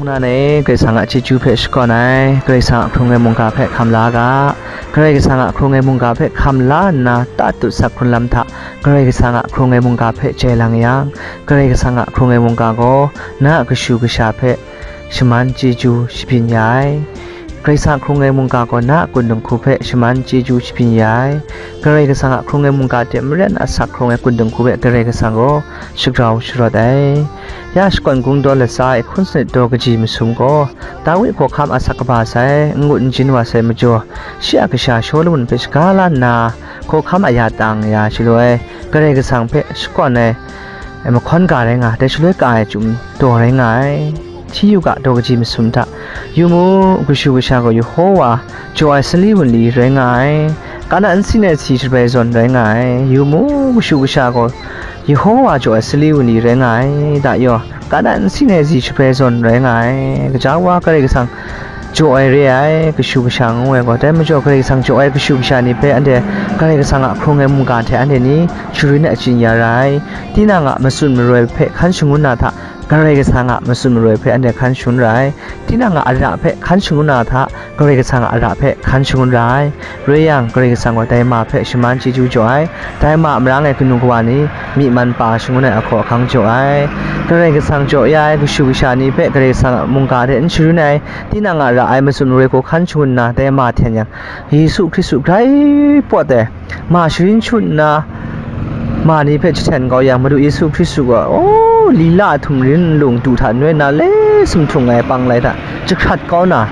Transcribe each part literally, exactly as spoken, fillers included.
Nna e, Karai Kasang a chyeju hpe shakawn ai, Karai Kasang a hkrung ai mungga hpe hkam la ga. Karai Kasang a hkrung ai mungga hpe hkam la nna, tatut sak hkrun lam hta, Karai Kasang a hkrung ai mungga hpe jai lang yang, Karai Kasang a hkrung ai mungga gaw na a kashu kasha hpe shaman chyeju shabyin ya ai. Karai Kasang a hkrung ai mungga gaw na a kun dinghku hpe shaman chyeju shabyin ya ai. Karai Kasang a hkrung ai mungga hte maren asak hkrung ai kun dinghku hpe Karai Kasang gaw shagrau sharawt ai. Ya shakawn kungdawn latsa e hkun sanit daw kaji masum gaw, Dawi hkawhkam asak kaba sai, n-gun n-jin wa sai majaw, shi a kasha Shawlumon hpe shaga la nna, hkawhkam a ya tang ya shaloi, Karai Kasang hpe shakawn ai, mahkawn ga rai nga, dai shaloi ka ai chyum daw rai nga ai. Hti yu ga, daw kaji masum hta, yu mu, kashu kasha gaw Yehowa jaw ai sali wunli rai nga ai, kana nsin ai si shabai zawn rai nga ai. Yu mu, kashu kasha gaw Yehowa jaw ai sali wunli rai nga ai, da yaw, kana nsin ai si shabai zawn rai nga ai. Gaja wa Karai Kasang jaw ai re ai, kashu kasha ngu ai gaw, dai majaw Karai Kasang jaw ai kashu kasha ni hpe anhte Karai Kasang a hkrung ai mungga hte anhte ni sharin achyin ya ra ai. Tinang a matsun maroi hpe hkan shangun na hta, Karai Kasang a matsun maroi hpe anhte hkan shangun ra ai. Tinang a ara hpe hkan shangun na hta, Karai Kasang a ara hpe hkan shangun ra ai. Rai yang, Karai Kasang gaw dai ma hpe shaman chyeju jaw ai. Dai ma a marang e kanu kawa ni myi man pa shangun ai ahkaw ahkang jaw ai. Karai Kasang jaw ya ai kashu kasha ni hpe Karai Kasang a mungga hte n sharin ai. Tinang a ra ai matsun maroi hku hkan shangun nna, dai ma hten yang, Yesu Hkristu grai pawt ai. Ma sharin shut nna, ma ni hpe jahten kau yang, Madu Yesu Hkristu gaw, o, lila a htum rin nlung du hta noi na le sumhtung ai panglai hta jahkrat kau na,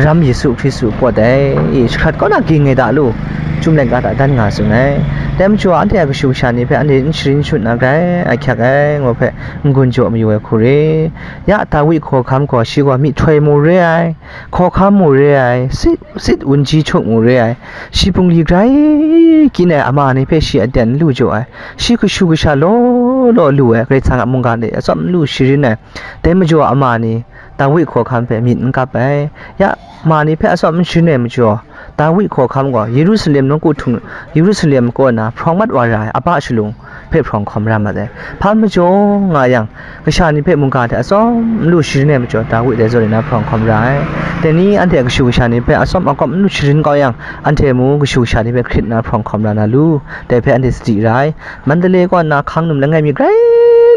ram Yesu Hkristu pawt ai, e, jahkrat kau na ging ai da lu, Chyum laika hta dan nga tsun ai. Dai majaw, anhte a kashu kasha ni hpe anhte n sharin shut na grai ahkyak ai, ngu hpe n-gun jaw mayu ai hku re. Ya Dawi hkawhkam gaw shi gaw myihtoi mu re ai, hkawhkam mu re ai, sit, sit wunji htuk mu re ai, shi bungli grai kyin ai ama ni hpe shi aten n lu jaw ai, shi kashu kasha law law lu ai, Karai Kasang a mungga hte atsawm n lu sharin ai. Dai majaw ama ni Dawi hkawhkam hpe myit n kap ai. Ya, ma ni hpe atsawm n sharin ai majaw, Dawi hkawhkam gaw Yerusalem nawku htung, Yerusalem kaw na hprawng mat wa ra ai, aba shalung hpe hprawng hkawm ra mat ai. Hpa majaw nga yang, kasha ni hpe mungga hte atsawm n lu sharin ai majaw, Dawi dai zawn e na hprawng hkawm ra ai. Dai ni anhte a kashu kasha ni hpe atsawm akawm n lu sharin kau yang, anhte mung kashu kasha ni hpe hkrit nna hprawng hkawm ra na lu, dai hpe anhte sadi ra ai. Mandalay kaw na hkang num langai mi grai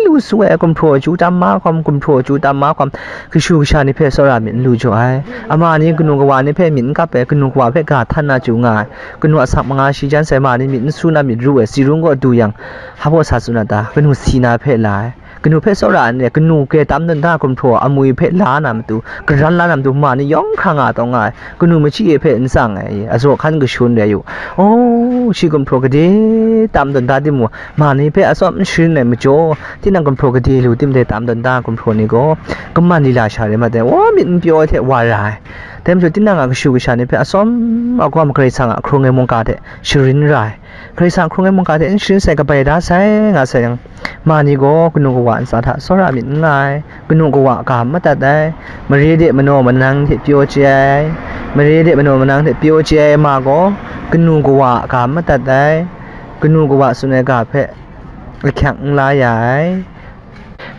lu su ai, gumhpraw chyu tam mahkawm, gumhpraw chyu tam mahkawm, kashu kasha ni hpe tsawra myit n lu jaw ai. Ama ni kanu kawa ni hpe myit n kap ai, kanu kawa hpe ga htan na chyu nga ai. Kanu asak manga shi jan sai, ma ni myit n su na myit ru ai, tsi rung kaw du yang, hpa baw sa tsun na ta, kanu si na hpe la ai. Kanu hpe tsawra n re, kanu grai tam tawn da, gumhpraw amwi hpe la na matu, karan la na matu, ma ni yawng hkra nga taw nga ai, kanu machyi e hpe n tsang ai, azaw hkan kashun rai yu. O, shi gumhpraw gade tam tawn da timung, ma ni hpe atsawm n sharin ai majaw, tinang gumhpraw gade lu tim de tam tawn da gumhpraw ni gaw, kaman lila sha rai mat ai, wa myit n pyaw ai hte wa ra ai. Dai majaw, tinang a kashu kasha ni hpe atsawm akawm Karai Kasang a hkrung ai mungga hte sharin ra ai. Karai Kasang hkrung ai mungga hte n sharin sai, kabai da sai nga sai yang, ma ni gaw kanu kawa ntsa hta tsawra myit n nga ai, kanu kawa ga madat ai, mare de manaw manang hte pyaw chye ai, mare de manaw manang hte pyaw chye ai ma gaw kanu kawa ga madat ai, kanu kawa tsun ai ga hpe ahkyak n la ya ai.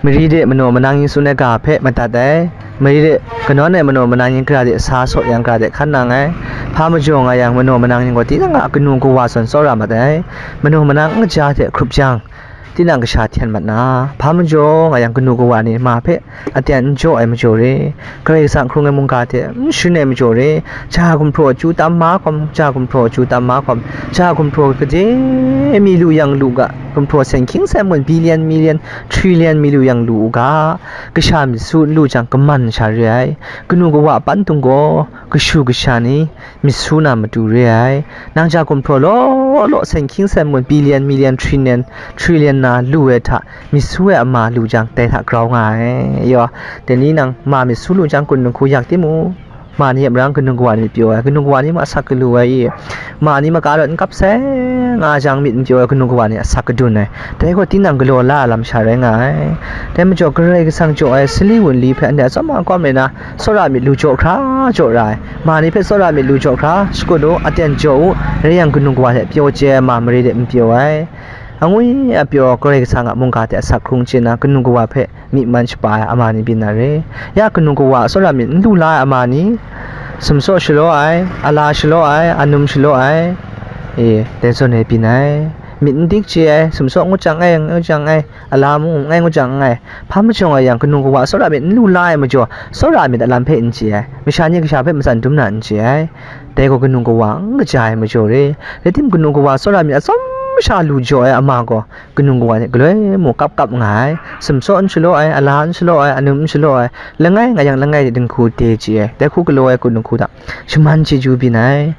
Mari de manaw manang yin tsun ai ga hpe madat ai. Mari de kanawn ai manaw manang yin gara de sa saw yang gara de hkan nang ai. Hpa majaw nga yang, manaw manang yin gaw tinang a kanu kawa zawn tsawra mat ai. Manaw manang n kaja hte hkrup jang, tinang kasha hten mat na, hpa majaw nga yang, kanu kawa ni ma hpe aten n jaw ai majaw re, Karai Kasang hkrung ai mungga hte n sharin ai majaw re, ja gumhpraw chyu tam mahkawm, ja gumhpraw chyu tam mahkawm, ja gumhpraw gade mi lu yang lu ga, gumhpraw sen hkying sen mun, billion, million, trillion mi lu yang lu u ga, kasha myit su n lu jang, kaman sha re ai. Kanu kawa a pantung gaw kashu kasha ni myit su na matu re ai. Nang ja gumhpraw law law, sen hkying sen mun, billion, million, trillion, trillion na lu ai hta, myit su ai ama lu jang, dai hta grau nga ai. Yaw, dai ni nang ma myit su lu jang, kun dinghku yak timung, ma ni a marang kanu kawa ni myit pyaw ai, kanu kawa ni mung asak galu ai i, ma ni maka rawt n kap sai nga jang myit n pyaw ai, kanu kawa ni asak kadun ai. Dai gaw tinang galaw la ai lam sha rai nga ai. Dai majaw, Karai Kasang jaw ai sali wunli hpe anhte atsawm akawm rai na, tsawra myit lu jaw hkra jaw ra ai. Ma ni hpe tsawra myit lu jaw hkra shakut u, aten jaw u, rai yang, kanu kawa hte pyaw chye ai ma mare de n pyaw ai. angwi apyaw Karai Kasang a mungga hte asak hkrung chye nna, kanu kawa hpe myi man shapa ai ama ni byin na re. Ya kanu kawa a tsawra myit n lu la ai ama ni, sumsaw shalaw ai, ala shalaw ai, anum shalaw ai, e, dai zawn e byin ai. Myit n dik chye ai, sumsaw ngut jang ai, ngut jang ai, ala mung n ai, ngut jang n ai. Hpa majaw nga yang, kanu kawa a tsawra myit n lu la ai majaw, tsawra myit a lam hpe n chye ai, masha ni kasha hpe matsan dum na n chye ai. Dai gaw kanu kawa n kaja ai majaw re. Rai tim, kanu kawa tsawra myit atsawm sha lu jaw ai ama gaw, kanu kawa hte galoi mung kap kap nga ai, sumsaw n shalaw ai, ala n shalaw ai, anum n shalaw ai, langai nga yang langai dinghku de chye ai, dai hku galaw ai kanu hku hta shaman chyeju byin ai.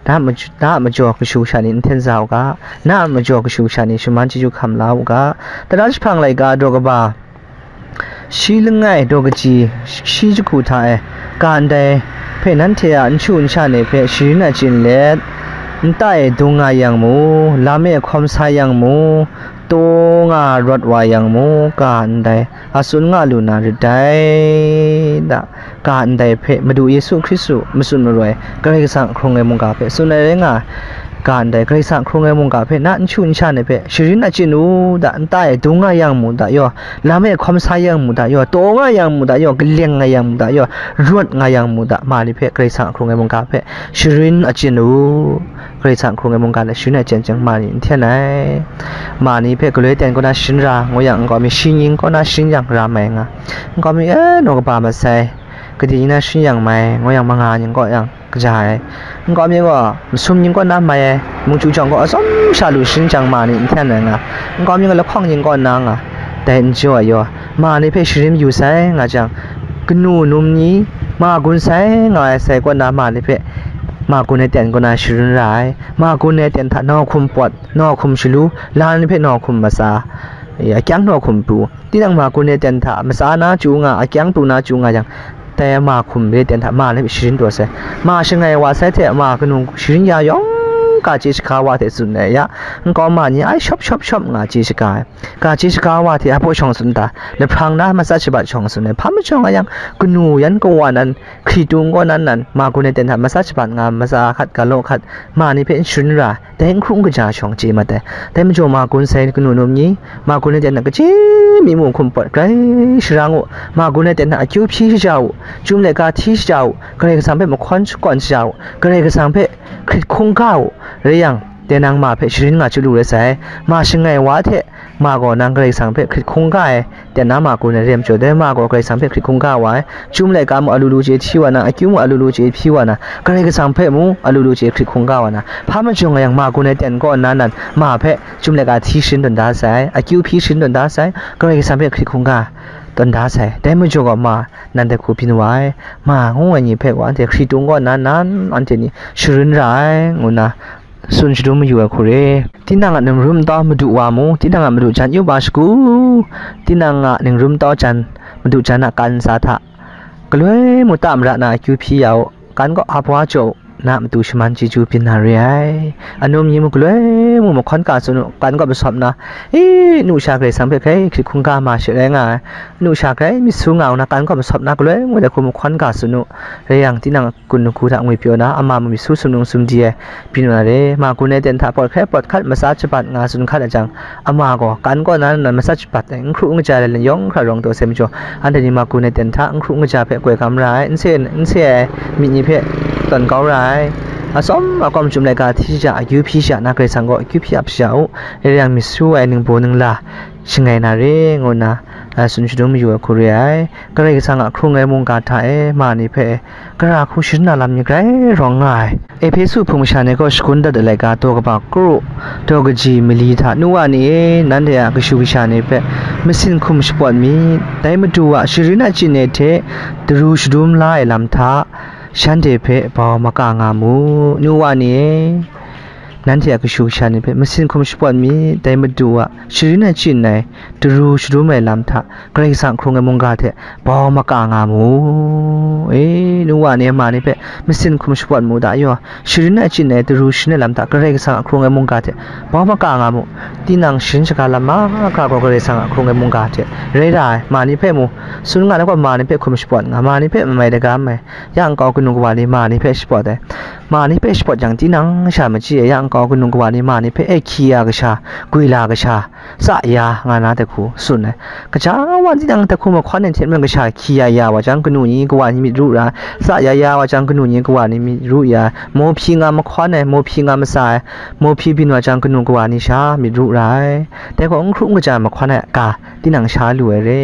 Na a maju-, na a majaw kashu kasha ni n hten za u ga, na a majaw kashu kasha ni shaman chyeju hkam la u ga. Tara jahpang laika daw kaba, shi langai daw kaji, shi jahku hta e, ga ndai hpe nanhte a nchu nsha ni hpe sharin achyin let, nta e dung nga yang mu, lam e hkawm sa yang mu, taw nga rawt wa yang mu, ga ndai a tsun nga lu na rit dai, da, ga ndai hpe Madu Yesu Hkristu matsun maroi Karai Kasang hkrung ai mungga hpe tsun ai rai nga ai. Ga ndai Karai Kasang hkrung ai mungga hpe na nchu nsha ni hpe sharin achyin u da, nta e dung nga yang mu da yaw, lam e hkawm sa yang mu da yaw, taw nga yang mu da yaw, kaleng nga yang mu da yaw, rawt nga yang mu da, ma ni hpe Karai Kasang hkrung ai mungga hpe sharin achyin u. Karai Kasang hkrung ai mungga hte sharin achyin chyang ma ni n hten ai. Ma ni hpe galoi ten kaw na sharin ra, ngu yang, nkau mi shi ning kaw na sharin yang ra mai nga. Nkau mi, e, naw kaba masai, kadi ni na sharin yang mai, ngu yang, manga ning kaw yang kaja ai. Nkau mi gaw masum ning kaw na mai ai, mungchu jawng gaw atsawm sha lu sharin chyang ma ni n hten ai nga. Nkau mi gaw lahkawng ning kaw na nga, dai n jaw ai yaw, ma ni hpe sharin mayu sai nga jang, kanu num ni, ma gun sai nga ai sai kaw na ma ni hpe, ma gun ai ten kaw na sharin ra ai. Ma gun ai ten hta nau hkum pawt, nau hkum shalu, la ni hpe nau hkum matsa, e, akyang nau hkum pru. Tinang ma gun ai ten hta matsa na chyu nga, akyang pru na chyu nga yang, dai ma hkum re ten hta ma ni hpe sharin taw sai. Ma shangai wa sai hte ma kanu sharin ya yawng ga chye shaga wa hte tsun ai ya, nkau ma ni ai shawp shawp shawp nga chye shaga ai. Ga chye shaga wa hte a baw shawng tsun ta, lahprang na matsat shabat shawng tsun ai. Hpa majaw nga yang, kanu yan kawa nan, hkritung kaw nan nan, ma gun ai ten hta matsat shabat nga, matsa hkat, galaw hkat, ma ni hpe n sharin ra, dai n hkru n kaja shawng chye mat ai. Dai majaw ma gun sai kanu num ni, ma gun ai ten hta kaji mi mung hkum pawt grai sharang u, ma gun ai ten hta akyu hpyi shaja u, chyum laika hti shaja u, Karai Kasang hpe mahkawn shakawn shaja u, Karai Kasang hpe hkrit hkungga u, rai yang, dai nang ma hpe sharin nga chyu lu rai sai, ma shangai wa hte, ma gaw nang Karai Kasang hpe hkrit hkungga ai, ten na ma gun ai re ai majaw, dai ma gaw Karai Kasang hpe hkrit hkungga wa ai, chyum laika mu alu lu chye hti wa na, akyu mu alu lu chye hpyi wa na, Karai Kasang hpe mu alu lu chye hkrit hkungga wa na, hpa majaw nga yang ma gun ai ten kaw nna nan, ma hpe chyum laika hti sharin tawn da sai, akyu hpyi sharin tawn da sai, Karai Kasang hpe hkrit hkungga tawn da sai, dai majaw gaw ma, nan dai hku byin wa ai, ma ngu ai ni hpe gaw anhte hkritung kaw nna nan, anhte ni sharin ra ai, ngu nna tsun shadum mayu ai hku re. Tinang a ningrum tau madu wa mu, tinang a madu jan yup wa shagu, tinang a ningrum tau jan, madu jan a kan ntsa hta, galoi mu ta mara na akyu hpyi ya u, kan kaw hpa jaw u, na a matu shaman chyeju byin na re ai. Anum ni mu galoi mu mahkawn ga tsun u, kan kaw masawp na, e, nu sha Karai Kasang hpe hkrai hkrit hkungga ma she rai nga ai, nu sha hkrai myit su nga u na, kan kaw masawp na, galoi mu dai hku mahkawn ga tsun u, rai yang, tinang kun lahku hta ngwi pyaw na, ama mu myit su sumnung sumdi ai, byin wa na re, ma gun ai ten hta pawt hkrai pawt hkat, matsat shabat nga tsun hkat ai jang, ama gaw kan kaw na nan matsat shabat ai, n hkru n kaja ai lam yawng hkra rawng taw sai majaw, anhte ni ma gun ai ten hta n hkru n kaja hpe koi gam ra ai, n se, n se ai myit ni hpe tawn kau ra ai. Atsawm akawm chyum laika hti shaja, akyu hpyi shaja, na Karai Kasang gaw akyu hpyi ap shaja u, rai yang, myit su ai ningbaw ningla shangai na re, ngu nna, a, tsun shadum mayu ai hku re ai. Karai Kasang a hkrung ai mungga hta e, ma ni hpe, gara hku sharin na lam ni grai rawng nga ai. Ehpesu hpung masha ni gaw shagun dat ai laika daw kaba kru, daw kaji mali hta, nu wa ni e, nanhte a kashu kasha ni hpe masin hkum shapawt mi, dai Madu a sharin achyin ai hte daru shadum la ai lam hta, shanhte hpe bau maka nga mu, nu wa ni e. Nanhte a kashu kasha ni hpe masin hkum shapawt mi, dai Madu a sharin achyin ai, daru shadum ai lam hta, Karai Kasang hkrung ai mungga hte bau maka nga mu. E, nu wa ni, ma ni hpe masin hkum shapawt mu da yaw, sharin achyin ai, daru sharin ai lam hta, Karai Kasang a hkrung ai mungga hte bau maka nga mu. Tinang sharin shaga lam mahkra gaw Karai Kasang a hkrung ai mungga hte rai ra ai, ma ni hpe mu, Tsun nga na gaw, ma ni hpe hkum shapawt nga, ma ni hpe mamai dagam ai. Ya nkau kanu kawa ni ma ni hpe shapawt ai. Ma ni hpe shapawt yang, tinang sha machyi ai. Ya nkau kanu kawa ni ma ni hpe e hkyi ya kasha, gwi la kasha, tsa ya nga na dai hku tsun ai. Kaja wa tinang dai hku mahkawn ai hte maren kasha hkyi ya ya wa jang, kanu ni kawa ni myit ru ra ai. Tsa ya ya wa jang, kanu ni kawa ni myit ru ya ai. Mawhpyi nga mahkawn ai, mawhpyi nga matsa ai, mawhpyi byin wa jang, kanu kawa ni sha myit ru ra ai. Dai gaw n hkru n kaja mahkawn ai ga, tinang sha lu ai re.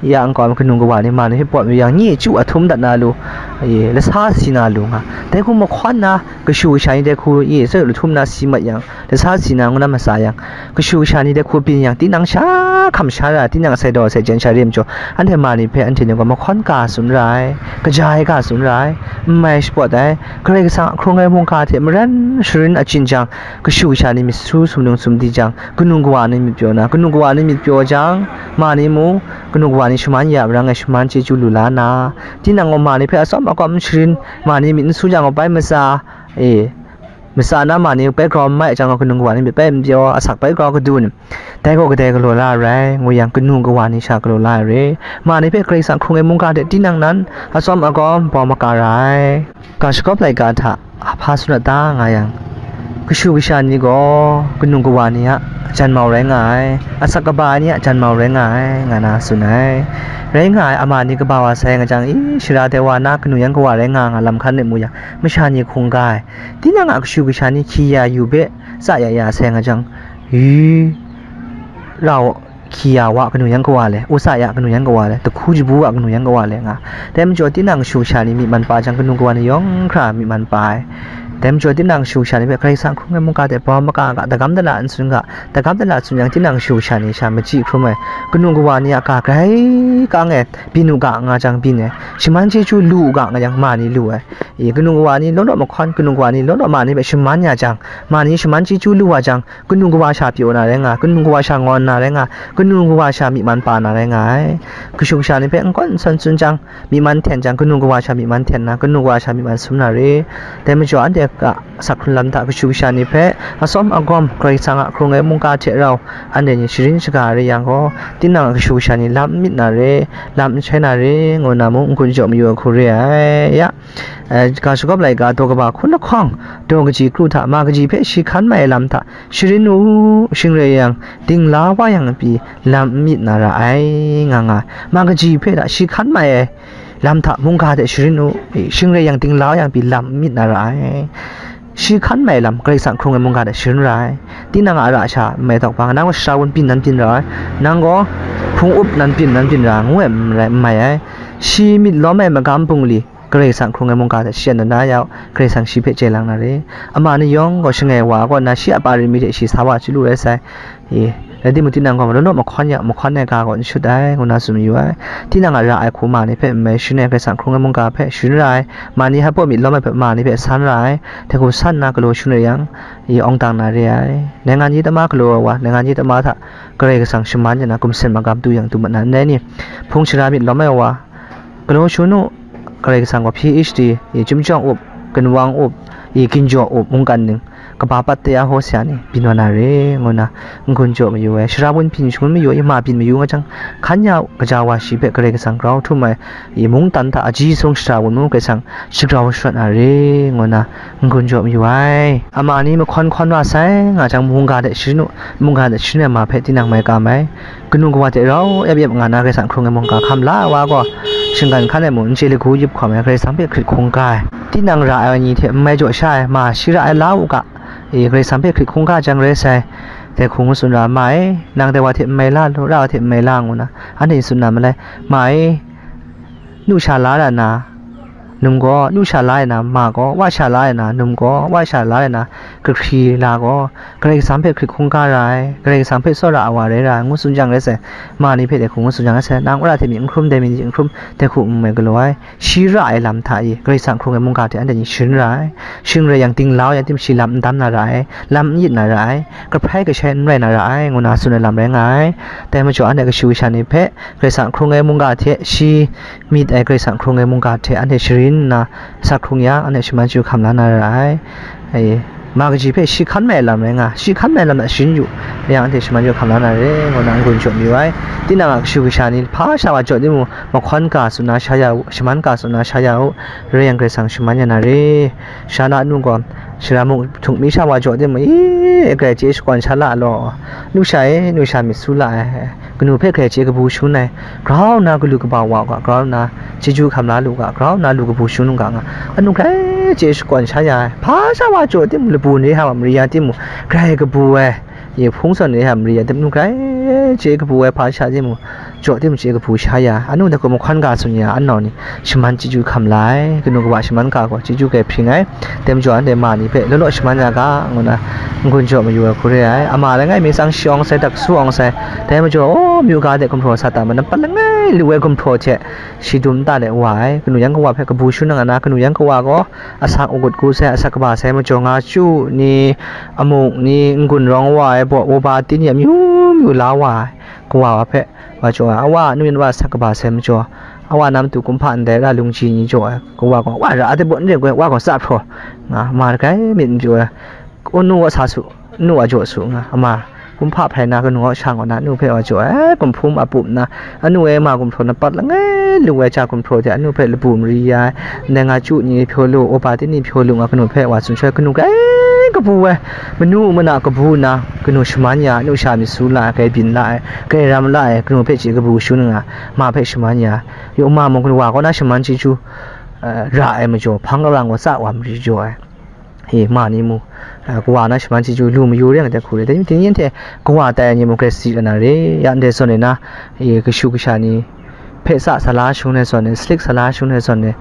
Ya nkau kanu kawa ni ma ni hpe pawt mayu yang, nye chyu a htum dat na lu, e, lasa si na lu nga. Dai hku mahkawn na, kashu kasha ni dai hku, e, tsawt lu htum na si mat yang, lasa si na ngu na matsa yang, kashu kasha ni dai hku byin yang, tinang sha hkam sha ra, tinang sai daw sai jen sha re ai majaw, anhte ma ni hpe anhte ni gaw mahkawn ga tsun ra ai, kaja ai ga tsun ra ai, n mai shapawt ai, Karai Kasang a hkrung ai mungga hte maren sharin achyin jang, kashu kasha ni myit su sumnung sumdi jang, kanu kawa ni myit pyaw na, kanu kawa ni myit pyaw jang, ma ni mung kanu kawa ni shaman ya marang e, shaman chyeju lu la na, tinang gaw ma ni hpe atsawm akawm sharin, ma ni myit n su jang gaw bai matsa, e, matsa na ma ni bai grau n mai jang gaw, kanu kawa ni myit bai n pyaw, asak bai grau kadun, dai gaw kadai galaw la ai rai, ngu yang, kanu kawa ni sha galaw la ai re. Ma ni hpe Karai Kasang hkrung ai mungga hte tinang nan atsawm akawm bau maka ra ai. Ga shagawp laika hta hpa tsun dat da nga yang, kashu kasha ni gaw kanu kawa ni a janmau rai nga ai, asak kaba ai ni a janmau rai nga ai, nga na tsun ai. Rai nga ai, ama ni kaba wa sai nga jang, i, shara dai wa na kanu yan kawa rai nga nga lam hkan rai mu yang, masha ni hkungga ai. Tinang a kashu kasha ni hkyi ya yu hpe tsa ya ya sai nga jang, i, rau hkyi ya wa kanu yan kawa le, u tsa ya kanu yan kawa le, dahku jabu wa kanu yan kawa le nga. Dai majaw, tinang kashu kasha ni myi man pa jang, kanu kawa ni yawng hkra myi man pa ai. Dai majaw, tinang kashu kasha ni hpe Karai Kasang hkrung ai mungga hte bau maka ga, dagam dala n tsun ga, dagam dala tsun yang, tinang kashu kasha ni sha machyi hkrum ai. Kanu kawa ni a ga grai kang e, byin u ga nga jang byin ai, shaman chyeju lu u ga nga yang, ma ni lu ai. E, kanu kawa ni law law mahkawn, kanu kawa ni law law ma ni hpe shaman ya jang, ma ni shaman chyeju lu wa jang, kanu kawa sha pyaw na rai nga, kanu kawa sha ngawn na rai nga, kanu kawa sha myi man pa na rai nga ai. Kashu kasha ni hpe n kawn n sawn tsun jang, myi man hten jang, kanu kawa sha myi man hten na, kanu kawa sha myi man sum na re. Dai majaw, anhte a sak hkrun lam hta kashu kasha ni hpe atsawm agawm Karai Kasang a hkrung ai mungga hte rau anhte ni sharin shaga re yang gaw, tinang a kashu kasha ni lam n myit na re, lam n shai na re, ngu na mung n-gun jaw mayu ai hku re ai. Ya, eh, ga shagawp laika daw kaba hkun lahkawng, daw kaji kru hta ma kaji hpe shi hkan mai ai lam hta sharin u, shing rai yang, dingla wa yang pyi lam n myit na ra ai, nga nga ai. Ma kaji hpe hta shi hkan mai ai lam hta mungga hte sharin u, shing rai yang, dingla wa yang pyi lam n myit na ra ai. Shi hkan mai lam Karai Kasang hkrung ai mungga hte sharin ra ai. Tinang a ra sha n mai tawk hpa, nang gaw shara wun byin nan byin ra ai, nang gaw hpung up nan byin nan byin ra ai, ngu ai n rai, n mai ai. Shi myit lawm ai magam bungli Karai Kasang hkrung ai mungga hte shi a na na yau, Karai Kasang shi hpe chye lang na re. Ama ni yawng gaw shangai wa kaw nna shi a pa rimi hte shi sa wa chyalu rai sai. E, rai timung, tinang gaw malaw law mahkawn ya, mahkawn ai ga gaw n shut ai, ngu na tsun mayu ai. Tinang a ra ai hku ma ni hpe n mai sharin ai, Karai Kasang hkrung ai mungga hpe sharin ra ai. Ma ni hpa myit lawm ai hpe ma ni hpe san ra ai. Dai hku san nna galaw sharin rai yang, e, awng dang na re ai. Naingan yi tama galaw ai wa, naingan yi tama hta Karai Kasang shaman ya na, gumsen magam tu yang tu mat na ndai ni? Hpung shara myit lawm ai wa, galaw sharin u, Karai Kasang gaw P H D, e, chyum jawng up, ginwang up, e, ginjaw up, mungkan ning, kaba pat taya hkaw sha ni byin wa na re, ngu na n-gun jaw mayu ai. Shara wun byin shangun mayu ai, ma byin mayu nga jang, hkan ya u, kaja wa shi hpe Karai Kasang grau htum ai, e, mungdan hta aji sung shara wun mung Karai Kasang shagrau sharawt na re, ngu na n-gun jaw mayu ai. Ama ni mahkawn hkawn wa sai nga jang, mungga hte sharin u, mungga hte sharin ai ma hpe tinang mai kam ai. Kanu kawa hte rau yap yap nga na Karai Kasang hkrung ai mungga hkam la ai wa gaw, shinggan hkan e mung n chye lagu yup hkawm ai, Karai Kasang hpe hkrit hkungga ai. Tinang ra ai ni hte n mai jaw sha ai, ma shi ra ai la u ga, e, Karai Kasang hpe hkrit hkungga jang rai sai. Dai hku ngu tsun ra, ma e, nang dai wa hte n mai la lu, ra wa hte n mai la, ngu na, anhte tsun na malai, ma e, nu sha la ra na, num gaw, nu sha la ai na, ma gaw, wa sha la ai na, num gaw, wa sha la ai na, kahkri la gaw, Karai Kasang hpe hkrit hkungga ra ai, Karai Kasang hpe tsawra ai wa rai ra ai, ngu tsun jang rai sai. Ma ni hpe dai hku ngu tsun jang rai sai. Nang wora hte myit n hkrum, dai myit n hkrum, dai hku n mai galaw ai. Shi ra ai lam hta e, Karai Kasang hkrung ai mungga hte anhte ni sharin ra ai. Shing rai yang, dinglau yang tim shi lam n dam na ra ai, lam n yit na ra ai, kahprai kashai n rai na ra ai, ngu na tsun ai lam rai nga ai. Dai majaw, anhte kashu kasha ni hpe Karai Kasang hkrung ai mungga hte shi myit ai Karai Kasang hkrung ai mungga hte anhte sharin nna, sa hkrung yang, anhte shaman chyu hkam la na ra ai. E, Ma kaji hpe shi hkan mai lam rai nga, shi hkan mai lam hta sharin yu, rai yang anhte shaman jaw hkam la na re, ngu na n-gun jaw mayu ai. Tinang a kashu kasha ni hpa sha wa jaw timung, mahkawn ga tsun na sha ya u, shaman ga tsun na sha ya u, rai yang Karai Kasang shaman ya na re. Sha na anu gaw, shara mung htung mi sha wa jaw timung, i, grai chye shakawn sha la law, nu sha e, nu sha myit su la ai. Kanu hpe hkrai chye kabu shangun ai, grau nna galu kaba wa u ga, grau nna chyeju hkam la lu ga, grau nna lu kabu shangun u ga nga, anu hkrai chye shakawn sha ya ai, hpa sha wa jaw timung, labu ni hta wa mari ya timung, hkrai kabu ai, ye hpung zawn ni hta mari ya timung, anu hkrai chye kabu ai, hpa sha timung, jaw timung chye kabu sha ya ai, anu dai hku mahkawn ga tsun ya ai, anau ni shaman chyeju hkam la ai, kanu kaba shaman ga gaw chyeju hkrai hpring ai. Dai majaw anhte ma ni hpe law law shaman ya ga, ngu na n-gun jaw mayu ai hku re ai. Ama langai mi tsang shi awng sai, dak su awng sai, dai majaw, o, myu ga de gumhpraw sa ta ma, nampat langai lu ai gumhpraw hte shi dum nta de wa ai. Kanu yan kawa hpe kabu shangun nga na, kanu yan kawa gaw asak agut gu sai, asak kaba sai majaw, nga chyu ni, amuk ni, n-gun rawng wa ai baw, wuba ti ni amyu myu la wa ai. Kawa wa hpe wa jaw ai, a wa, anu yan wa asak kaba sai majaw, a wa na matu kumhpa ndai ra lungji ni jaw ai, kawa gaw, wa ra ai hte baw n ring gaw, wa gaw tsa hpraw nga, ma hkrai myit n pyaw ai, anu wa sa su, anu wa jaw su nga, ama kumhpa hpai na kanu wa sha ngaw na, anu hpe wa jaw ai, gumhpum a pup nna, anu e ma gumhpraw nampat langai lu ai ja gumhpraw hte anu hpe labu mari ya ai, ndai nga chyu ni hpyaw lu, upa ti ni hpyaw lu nga, kanu hpe wa tsun sha ai, kanu hkrai kabu ai, manu mana kabu nna, kanu shaman ya ai, anu sha myit su la ai, grai byin la ai, grai ram la ai, kanu hpe chye kabu shangun nga, ma hpe shaman ya ai. Yawma mung kanu wa kaw na shaman chyeju, eh, ra ai majaw, hpang karang gaw tsa wa mari jaw ai. E, ma ni mung, eh, kawa na shaman chyeju lu mayu re ai dai hku re. Dai ni hte kawa tai ai ni mung grai si la na re. Ya ndai zawn e na, e, kashu kasha ni hpe tsa sa la shangun ai zawn e, salik sa la shangun ai zawn e,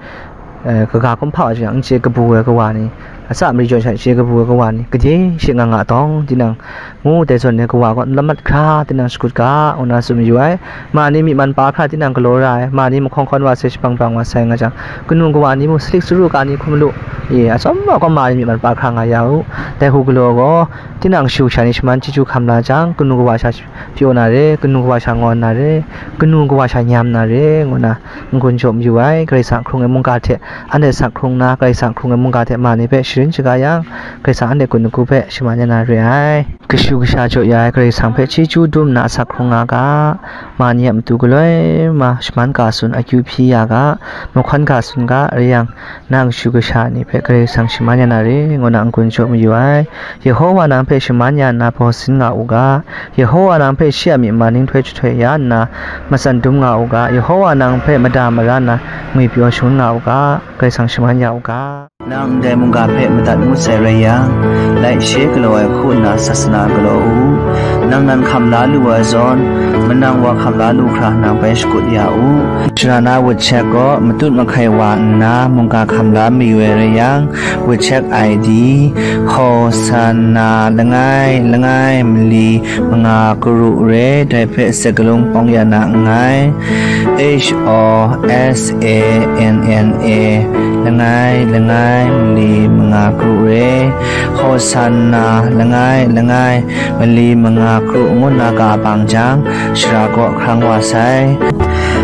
eh, kaga kumhpa wa jang n chye kabu ai kawa ni, atsa mari jaw sha chye kabu ai kawa ni, gade she nga nga tawng, tinang ngu dai zawn e kawa gaw n lamat hkra tinang shakut ga, ngu na tsun mayu ai. Ma ni myi man pa hkra tinang galaw ra ai, ma ni mahkawng hkawn wa sai, shapang brang wa sai nga jang, kanu kawa ni mung salik saru ka ni hkum lu, e, atsawm wa gaw ma ni myi man pa hkra nga ya u. Dai hku galaw gaw, tinang kashu kasha ni shaman chyeju hkam la jang, kanu kawa sha pyaw na re, kanu kawa sha ngawn na re, kanu kawa sha nyam na re, ngu na n-gun jaw mayu ai. Karai Kasang hkrung ai mungga hte anhte asak hkrung nna, Karai Kasang hkrung ai mungga hte ma ni hpe sharin shaga yang, Karai Kasang anhte gun lagu hpe shaman ya na re ai. Kashu kasha jaw ya ai Karai Kasang hpe chyeju dum nna asak hkrung nga ga, ma ni a matu galoi ma shaman ga tsun akyu hpyi ya ga, mahkawn ga tsun ga, rai yang, nang kashu kasha ni hpe Karai Kasang shaman ya na re, ngu na n-gun jaw mayu ai. Yehowa nang hpe shaman ya nna baw sin nga u ga, Yehowa nang hpe shi a myi man nhtoi jahtoi ya nna matsan dum nga u ga, Yehowa nang hpe mada mara nna ngwipyaw shangun nga u ga, Karai Kasang shaman ya u ga. Nang ndai mungga hpe madat ngut sai rai yang, laishe galaw ai hku nna sasana galaw u. Nang nan hkam la lu ai zawn, manang wa hkam la lu hkra nang bai shakut ya u. Sharana WeChat gaw matut mahkai wa nna mungga hkam la mayu ai rai yang, WeChat I D, Hosanna langai langai mali manga karu re, dai hpe sakalung pawng ya na nngai. H O S A N N A, langai langai mali manga karu re, Hosanna langai langai mali manga kru ngu nna ka bang jang, shara kaw hkrang wa sai.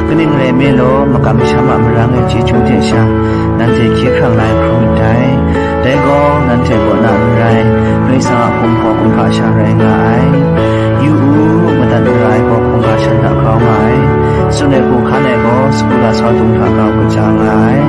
Kaning rai nme law, makam masham a marang e chyeju hte sha, nanhte hkye hkrang la ai hkrum ndai. Dai gaw, nanhte kaw na n rai, Karai Kasang a hkum hpaw hkum hpa sha rai nga ai. Yu u, madat mara ai gaw hkungga shan hta grau nga ai. Tsun ai hku hkan ai gaw, sagu lasau dung hta grau kaja nga ai.